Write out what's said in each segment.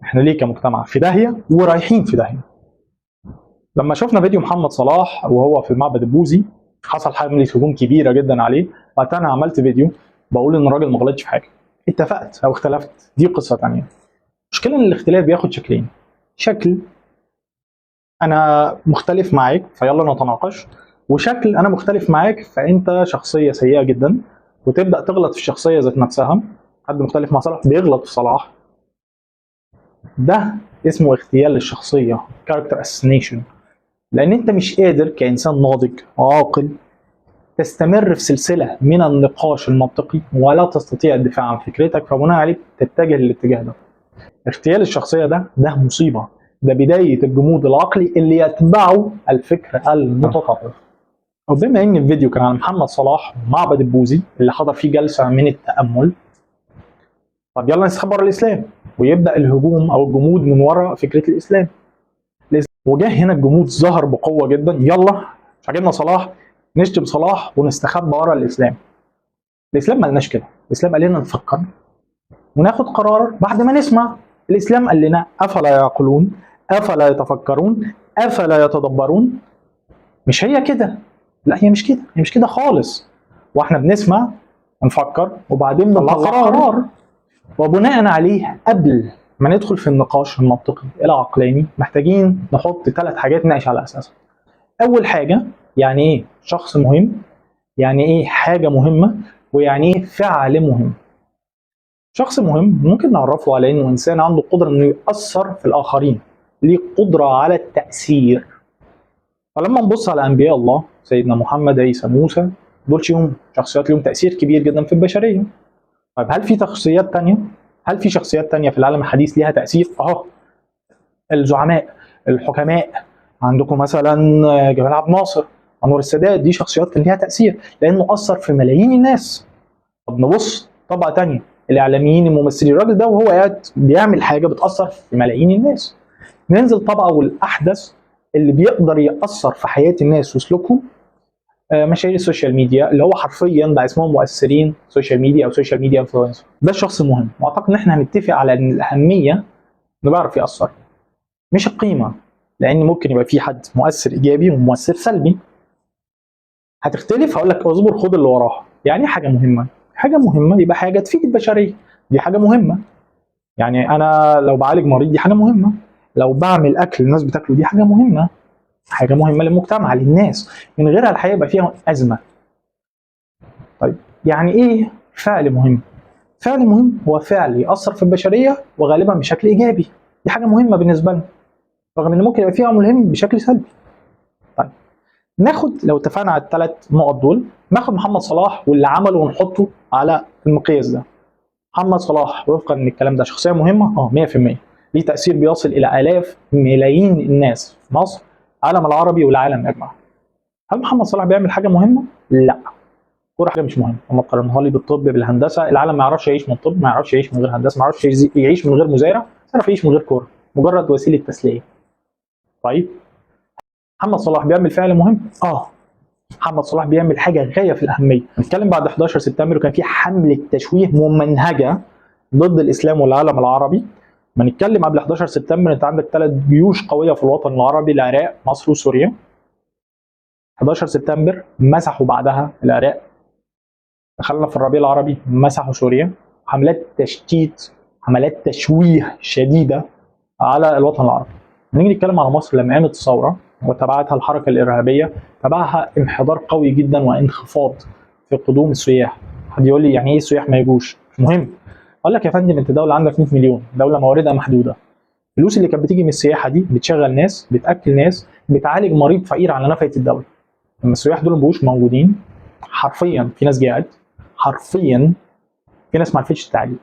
احنا ليه كمجتمع في داهية ورايحين في داهية؟ لما شفنا فيديو محمد صلاح وهو في المعبد البوذي حصل حملة هجوم كبيرة جدا عليه. وقتها انا عملت فيديو بقول ان الراجل ما غلطش في حاجة. اتفقت او اختلفت دي قصة ثانية. المشكلة ان الاختلاف بياخد شكلين، شكل انا مختلف معاك فيلا نتناقش، وشكل انا مختلف معاك فانت شخصية سيئه جدا وتبدا تغلط في الشخصية ذات نفسها. حد مختلف مع صلاح بيغلط في صلاح، ده اسمه اغتيال للشخصية، character assassination. لان انت مش قادر كانسان ناضج عاقل تستمر في سلسلة من النقاش المنطقي ولا تستطيع الدفاع عن فكرتك، فبناء عليه تتجه للاتجاه ده. اغتيال الشخصية ده مصيبة، ده بداية الجمود العقلي اللي يتبعه الفكر المتطرف. وبما ان الفيديو كان عن محمد صلاح ومعبد البوذي اللي حضر فيه جلسه من التامل، طب يلا نستخبر الاسلام، ويبدا الهجوم او الجمود من وراء فكرة الاسلام. وجه هنا الجمود ظهر بقوة جدا، يلا مش عاجبنا صلاح نشتم صلاح ونستخبى ورا الاسلام. الاسلام ما قالناش كده، الاسلام قال لنا نفكر وناخد قرار بعد ما نسمع. الاسلام قال لنا افلا يعقلون، افلا يتفكرون، افلا يتدبرون. مش هي كده، لا هي مش كده، هي مش كده خالص. واحنا بنسمع ونفكر وبعدين بنطلع قرار، وبناء عليه قبل ما ندخل في النقاش المنطقي العقلاني محتاجين نحط 3 حاجات نناقش على اساسها. اول حاجة يعني ايه شخص مهم، يعني ايه حاجة مهمة، ويعني ايه فعل مهم. شخص مهم ممكن نعرفه على انه انسان عنده قدره انه يأثر في الاخرين، ليه قدره على التأثير. فلما نبص على انبياء الله سيدنا محمد، عيسى، موسى، دول ليهم شخصيات ليهم تأثير كبير جدا في البشرية. طيب هل في شخصيات تانية؟ هل في شخصيات تانية في العالم الحديث ليها تأثير؟ اهو الزعماء، الحكماء، عندكم مثلا جمال عبد الناصر، انور السادات، دي شخصيات كان ليها تأثير لانه أثر في ملايين الناس. طب نبص طبقة تانية، الاعلاميين، الممثلين، الراجل ده وهو قاعد بيعمل حاجة بتأثر في ملايين الناس. ننزل طبقة والأحدث اللي بيقدر يأثر في حياة الناس وسلوكهم، مشاهير ال social media اللي هو حرفيا بقى اسمهم مؤثرين social media او social media influencer. ده الشخص المهم، واعتقد ان احنا هنتفق على ان الاهمية انه بيعرف يأثر مش القيمة، لان ممكن يبقى في حد مؤثر ايجابي ومؤثر سلبي. هتختلف، هقول لك اصبر خد اللي وراها. يعني ايه حاجة مهمة؟ حاجة مهمة يبقى حاجة تفيد البشرية، دي حاجة مهمة. يعني انا لو بعالج مريض دي حاجة مهمة، لو بعمل اكل الناس بتاكله دي حاجة مهمة، حاجة مهمة للمجتمع للناس، من غيرها الحياة يبقى فيها ازمة. طيب يعني ايه فعل مهم؟ فعل مهم هو فعل يأثر في البشرية وغالبا بشكل ايجابي، دي حاجة مهمة بالنسبة لنا، رغم ان ممكن يبقى فيها ملهم بشكل سلبي. طيب ناخد لو اتفقنا على الثلاث نقط دول، ناخد محمد صلاح واللي عمله ونحطه على المقياس ده. محمد صلاح وفقا للكلام ده شخصية مهمة؟ 100%، ليه تأثير بيصل الى الاف ملايين الناس في مصر، العالم العربي والعالم اجمع. هل محمد صلاح بيعمل حاجة مهمة؟ لا، كورة حاجة مش مهمة. لما تقارنها لي بالطب بالهندسة، العالم ما يعرفش يعيش من طب، ما يعرفش يعيش من غير هندسة، ما يعرفش يعيش من غير مزارع، ما يعرف يعيش من غير كورة، مجرد وسيلة تسلية. طيب محمد صلاح بيعمل فعل مهم؟ محمد صلاح بيعمل حاجة غاية في الاهمية. نتكلم بعد 11 سبتمبر وكان في حمله تشويه ممنهجه ضد الاسلام والعالم العربي. ما نتكلم قبل 11 سبتمبر انت عندك 3 جيوش قوية في الوطن العربي، العراق، مصر، وسوريا. 11 سبتمبر مسحوا بعدها العراق، دخلنا في الربيع العربي مسحوا سوريا، حملات تشتيت، حملات تشويه شديدة على الوطن العربي. نيجي نتكلم على مصر لما قامت الثورة وتبعتها الحركة الارهابية، تبعها انحدار قوي جدا وانخفاض في قدوم السياح. حد يقول لي يعني ايه السياح ما يجوش؟ مش مهم. اقول لك يا فندم انت دولة عندك 100 مليون، دولة مواردها محدودة. الفلوس اللي كانت بتيجي من السياحة دي بتشغل ناس، بتاكل ناس، بتعالج مريض فقير على نفقه الدولة. لما السياح دول ما بقوش موجودين، حرفيا في ناس جاعت، حرفيا في ناس ما عرفتش تتعالج.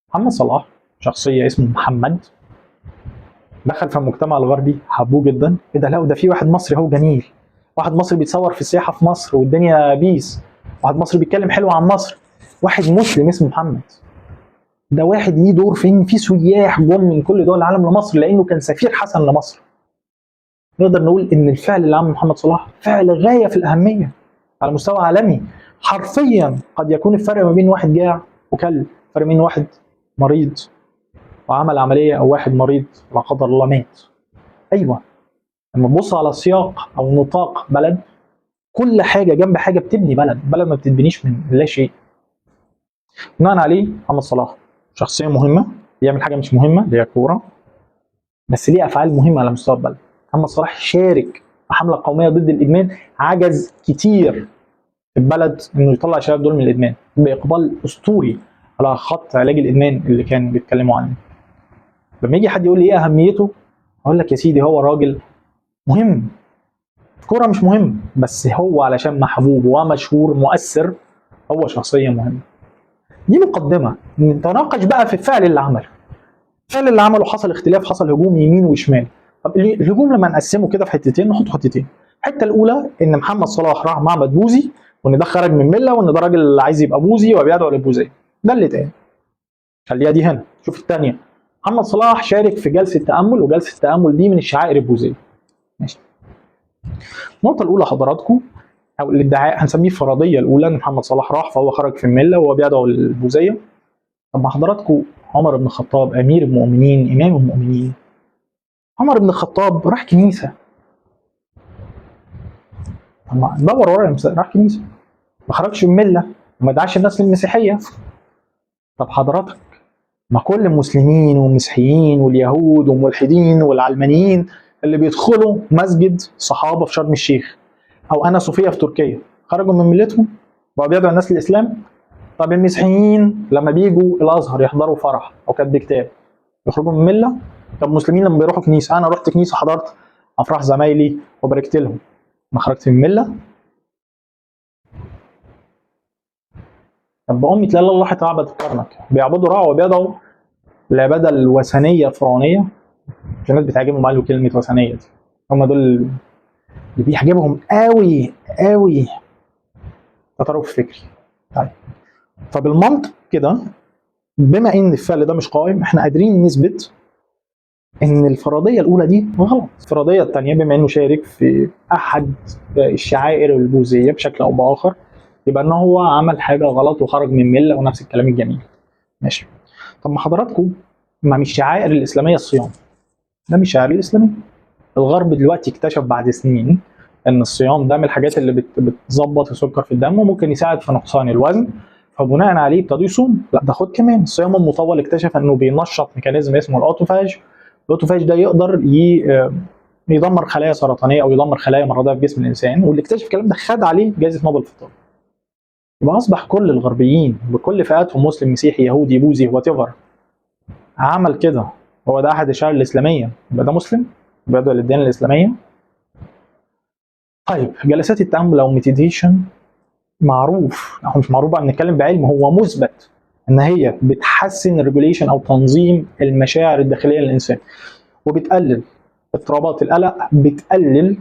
محمد صلاح شخصية اسمه محمد، دخل في المجتمع الغربي حبوه جدا. ايه ده؟ لا ده في واحد مصري هو جميل، واحد مصري بيتصور في السياحة في مصر والدنيا peace، واحد مصري بيتكلم حلو عن مصر، واحد مسلم اسمه محمد. ده واحد ليه دور في ان في سياح جم من كل دول العالم لمصر لانه كان سفير حسن لمصر. نقدر نقول ان الفعل اللي عمله محمد صلاح فعل غاية في الاهمية على مستوى عالمي. حرفيا قد يكون الفرق ما بين واحد جاع وكل، فرق بين واحد مريض وعمل عملية، او واحد مريض لا قدر الله مات. ايوه، لما تبص على سياق او نطاق بلد، كل حاجة جنب حاجة بتبني بلد، بلد ما بتتبنيش من لا شيء. بناء عليه محمد صلاح شخصية مهمة، بيعمل حاجة مش مهمة اللي هي كورة، بس ليه افعال مهمة على مستوى البلد. محمد صلاح شارك في حمله قومية ضد الادمان، عجز كتير في البلد انه يطلع الشباب دول من الادمان، باقبال اسطوري على خط علاج الادمان اللي كانوا بيتكلموا عنه. لما يجي حد يقول لي ايه اهميته، اقول لك يا سيدي هو راجل مهم، كورة مش مهم، بس هو علشان محبوب ومشهور مؤثر هو شخصية مهمة. دي مقدمه. نتناقش بقى في الفعل اللي عمله. الفعل اللي عمله حصل اختلاف، حصل هجوم يمين وشمال. طب الهجوم لما نقسمه كده في حتتين، نحط حتتين. الحتة الاولى ان محمد صلاح راح معبد بوذي، وان ده خرج من ملة، وان ده راجل اللي عايز يبقى بوذي وبيدعو للبوذيه. ده اللي اتقال. خليها دي هنا. شوف الثانية، محمد صلاح شارك في جلسه تامل، وجلسه التامل دي من الشعائر البوذية. ماشي. النقطة الاولى حضراتكم، او الادعاء هنسميه الفرضية الاولى، ان محمد صلاح راح فهو خرج في الملة وهو بيدعو للبوذيه. طب ما حضراتكم عمر بن الخطاب امير المؤمنين، امام المؤمنين، عمر بن الخطاب راح كنيسة. طب ما دور ورا، راح كنيسة، ما خرجش من ملة وما دعاش الناس للمسيحية. طب حضرتك ما كل المسلمين والمسيحيين واليهود والملحدين والعلمانيين اللي بيدخلوا مسجد صحابه في شرم الشيخ او انا صوفيا في تركيا خرجوا من ملتهم بقوا بيدعوا الناس للاسلام؟ طب المسيحيين لما بيجوا الازهر يحضروا فرح او كاتب كتاب يخرجوا من ملة؟ طب المسلمين لما بيروحوا كنيسة، انا رحت كنيسة حضرت افراح زمايلي وباركت لهم، ما خرجت من ملة؟ طب امي لا الله راحت عبدت الكرنك، بيعبدوا رع وبيدعوا العبادة الوثنية الفرعونية. الناس بتعجبهم قالوا كلمة وثنية دي، هم دول اللي بيعجبهم قوي قوي تطرف فكري. طيب فبالمنطق كده، بما ان الفعل ده مش قائم، احنا قادرين نثبت ان الفرضية الاولى دي غلط. الفرضية الثانية، بما انه شارك في احد الشعائر البوذية بشكل او باخر، يبقى ان هو عمل حاجة غلط وخرج من ملة ونفس الكلام الجميل. ماشي. طب ما حضراتكم، ما مش الشعائر الاسلامية الصيام، ده مش شعائر الاسلامية. الغرب دلوقتي اكتشف بعد سنين ان الصيام ده من الحاجات اللي بتظبط السكر في الدم وممكن يساعد في نقصان الوزن، فبناء عليه ابتدوا يصوم. لا ده خد كمان الصيام المطول، اكتشف انه بينشط mechanism اسمه ال autophagy. ال autophagy ده يقدر يدمر خلايا سرطانية او يدمر خلايا مرضية في جسم الانسان، واللي اكتشف الكلام ده خد عليه جائزة نوبل في الطب. يبقى اصبح كل الغربيين بكل فئاتهم، مسلم مسيحي يهودي بوذي whatever، عمل كده، هو ده احد الشعائر الاسلامية، يبقى ده مسلم، بيدعو للديانه الاسلامية. طيب جلسات التامل او meditation معروف، هو مش معروف بقى، بنتكلم بعلم، هو مثبت ان هي بتحسن ال regulation او تنظيم المشاعر الداخلية للانسان، وبتقلل اضطرابات القلق، بتقلل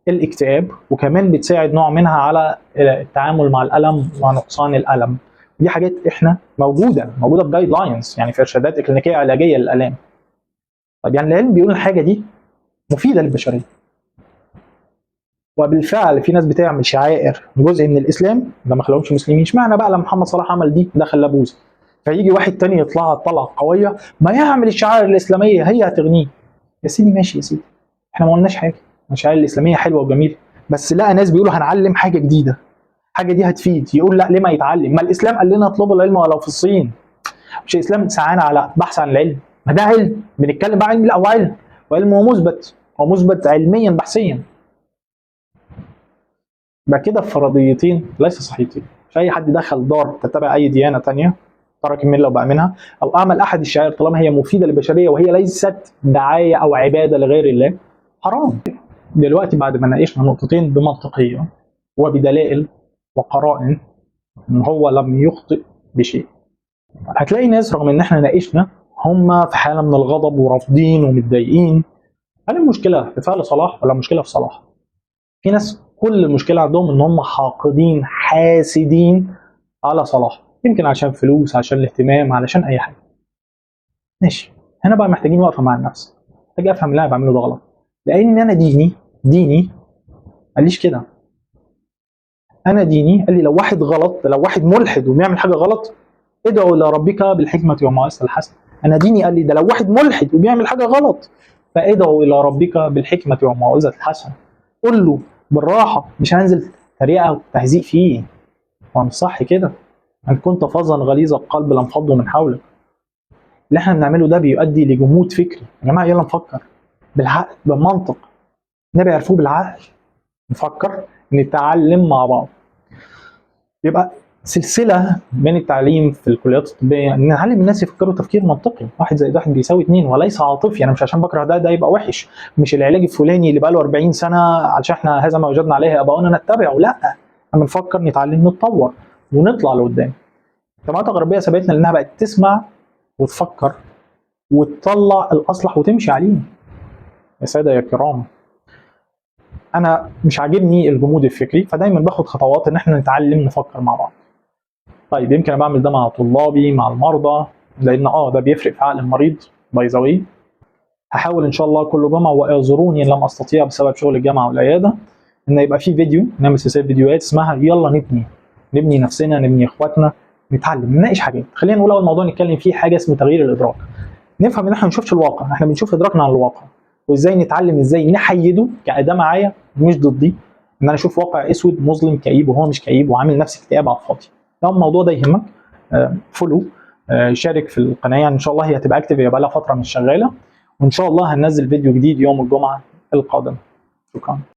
الاكتئاب، وكمان بتساعد نوع منها على التعامل مع الالم ونقصان الالم. دي حاجات احنا موجودة في guidelines، يعني في ارشادات اكلينيكيه علاجية للالام. طيب يعني العلم بيقول الحاجة دي مفيدة للبشرية، وبالفعل في ناس بتعمل شعائر جزء من الاسلام ده ما خلاهمش مسلمين. اشمعنى بقى لما محمد صلاح عمل دي ده خلاه بوذي؟ فيجي واحد تاني يطلع طلعه قوية، ما يعمل الشعائر الاسلامية هي هتغنيه. يا سيدي ماشي يا سيدي، احنا ما قلناش حاجة، الشعائر الاسلامية حلوة وجميلة، بس لقى ناس بيقولوا هنعلم حاجة جديدة، حاجة دي هتفيد، يقول لا ليه ما يتعلم؟ ما الاسلام قال لنا اطلبوا العلم ولو في الصين. مش الاسلام سعانا على بحث عن العلم؟ ما ده علم، بنتكلم بقى علم، لا هو علم، وعلم هو مثبت، هو مثبت علميا بحثيا. يبقى كده فرضيتين ليس صحيحتين. مش اي حد دخل دار تتبع اي ديانة ثانية ترك الملة وبقى منها، او اعمل احد الشعائر طالما هي مفيدة للبشرية وهي ليست دعاية او عباده لغير الله، حرام. دلوقتي بعد ما ناقشنا نقطتين بمنطقية وبدلائل وقرائن ان هو لم يخطئ بشيء، هتلاقي ناس رغم ان احنا ناقشنا هم في حاله من الغضب ورافضين ومتضايقين. هل المشكلة في فعل صلاح ولا المشكلة في صلاح؟ في ناس كل المشكلة عندهم ان هم حاقدين حاسدين على صلاح، يمكن عشان فلوس، عشان الاهتمام، علشان اي حاجة. ماشي، هنا بقى محتاجين وقفه مع النفس، محتاج افهم اللي انا بعمله ده غلط، لان انا ديني قاليش كده. انا ديني قال لي لو واحد غلط، لو واحد ملحد وبيعمل حاجة غلط، ادعو الى ربك بالحكمة والموعظة الحسنة. انا ديني قال لي ده لو واحد ملحد وبيعمل حاجة غلط فادعوا الى ربك بالحكمة والموعظة الحسنة. قول له بالراحة، مش هنزل تريقه وتهزيق فيه. هو مش صح كده. ان كنت فظا غليظ القلب لانفضوا من حولك. اللي احنا بنعمله ده بيؤدي لجمود فكري. يا جماعة يلا نفكر بالعقل، بالمنطق. النبي عرفوه بالعقل. نفكر، نتعلم مع بعض. يبقى سلسلة من التعليم في الكليات الطبية نعلم الناس يفكروا تفكير منطقي. 1 زائد 1 بيساوي 2 وليس عاطفي. انا مش عشان بكره ده يبقى وحش، مش العلاج الفلاني اللي بقاله 40 سنة علشان احنا هذا ما وجدنا عليه اباؤنا نتبعه. لا، احنا بنفكر، نتعلم، نتطور ونطلع لقدام. المجتمعات الغربية سبقتنا لانها بقت تسمع وتفكر وتطلع الاصلح وتمشي عليه. يا ساده يا كرام، انا مش عاجبني الجمود الفكري، فدايما باخد خطوات ان احنا نتعلم نفكر مع بعض. طيب يمكن انا بعمل ده مع طلابي، مع المرضى، لان ده بيفرق في عقل المريض by the way. هحاول ان شاء الله كل جمعه، واعذروني ان لم استطيع بسبب شغل الجامعة والعياده، ان يبقى في فيديو، نعمل سلسلة فيديوهات اسمها يلا نبني نفسنا، نبني اخواتنا، نتعلم، نناقش حاجات. خلينا نقول اول موضوع نتكلم فيه حاجة اسمه تغيير الادراك. نفهم ان احنا ما بنشوفش الواقع، احنا بنشوف ادراكنا عن الواقع، وازاي نتعلم ازاي نحيده كأداة معايا مش ضدي، ان انا اشوف واقع اسود مظلم كئيب وهو مش كئيب وعامل نفسي اكتئاب على الفاضي. لو الموضوع ده يهمك follow، شارك في القناة، يعني ان شاء الله هي هتبقى active، هي بقى لها فترة مش شغالة، وان شاء الله هننزل فيديو جديد يوم الجمعة القادم. شكرا.